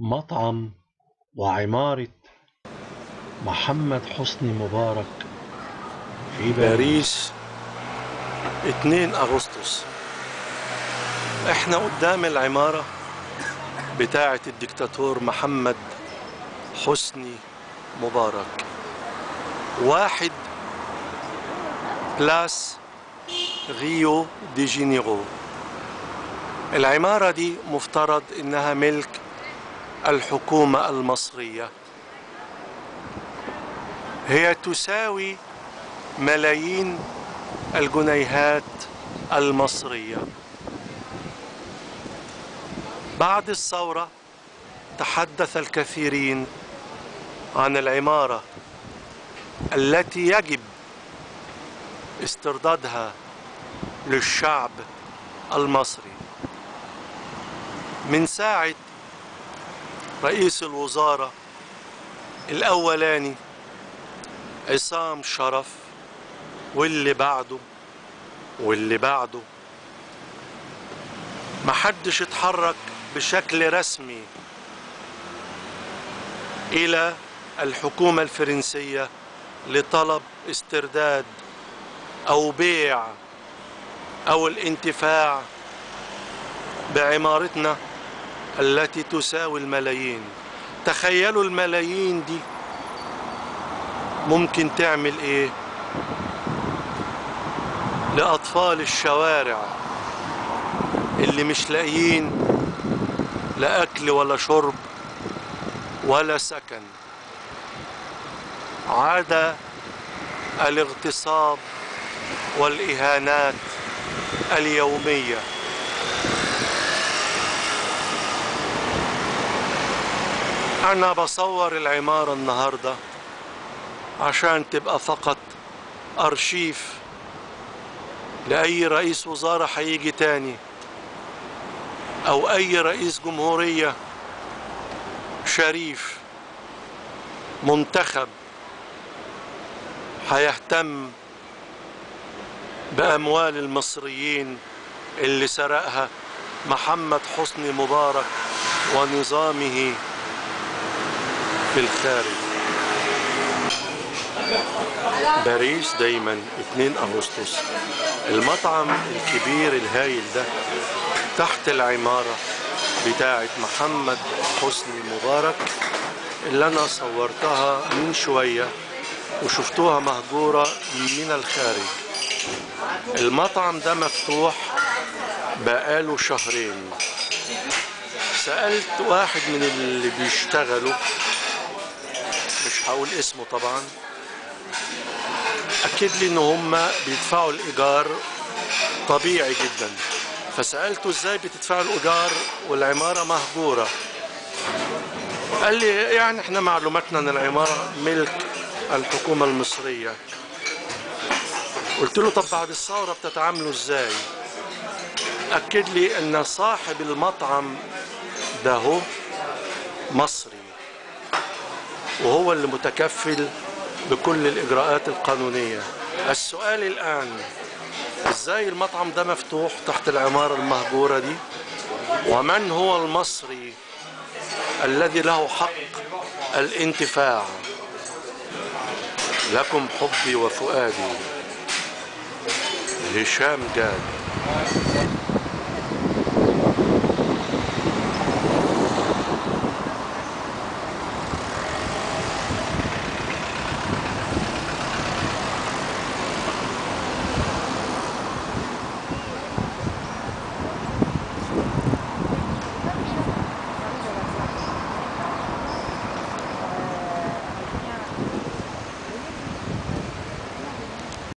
مطعم وعمارة محمد حسني مبارك في باريس 2 أغسطس. احنا قدام العمارة بتاعة الدكتاتور محمد حسني مبارك، 1 بلاس ريو دي جانيرو. العمارة دي مفترض انها ملك الحكومة المصرية، هي تساوي ملايين الجنيهات المصرية. بعد الثورة تحدث الكثيرين عن العمارة التي يجب استردادها للشعب المصري. من ساعة رئيس الوزارة الأولاني عصام شرف واللي بعده واللي بعده، محدش اتحرك بشكل رسمي إلى الحكومة الفرنسية لطلب استرداد أو بيع أو الانتفاع بعمارتنا التي تساوي الملايين. تخيلوا الملايين دي ممكن تعمل إيه لأطفال الشوارع اللي مش لاقيين لا أكل ولا شرب ولا سكن. عاد الاغتصاب والإهانات اليومية. أنا بصور العمارة النهاردة عشان تبقى فقط أرشيف لأي رئيس وزارة هيجي تاني أو أي رئيس جمهورية شريف منتخب هيهتم بأموال المصريين اللي سرقها محمد حسني مبارك ونظامه في الخارج. باريس دايما 2 أغسطس. المطعم الكبير الهايل ده تحت العمارة بتاعة محمد حسني مبارك اللي أنا صورتها من شوية وشفتوها مهجورة من الخارج. المطعم ده مفتوح بقاله شهرين. سألت واحد من اللي بيشتغلوا، مش هقول اسمه طبعا، أكد لي إن هما بيدفعوا الإيجار طبيعي جدا. فسألته إزاي بتدفعوا الإيجار والعمارة مهجورة؟ قال لي يعني إحنا معلوماتنا إن العمارة ملك الحكومة المصرية. قلت له طب بعد الثورة بتتعاملوا إزاي؟ أكد لي إن صاحب المطعم ده هو مصري وهو اللي متكفل بكل الإجراءات القانونية. السؤال الآن، إزاي المطعم ده مفتوح تحت العمارة المهجورة دي؟ ومن هو المصري الذي له حق الانتفاع؟ لكم حبي وفؤادي، هشام جاد.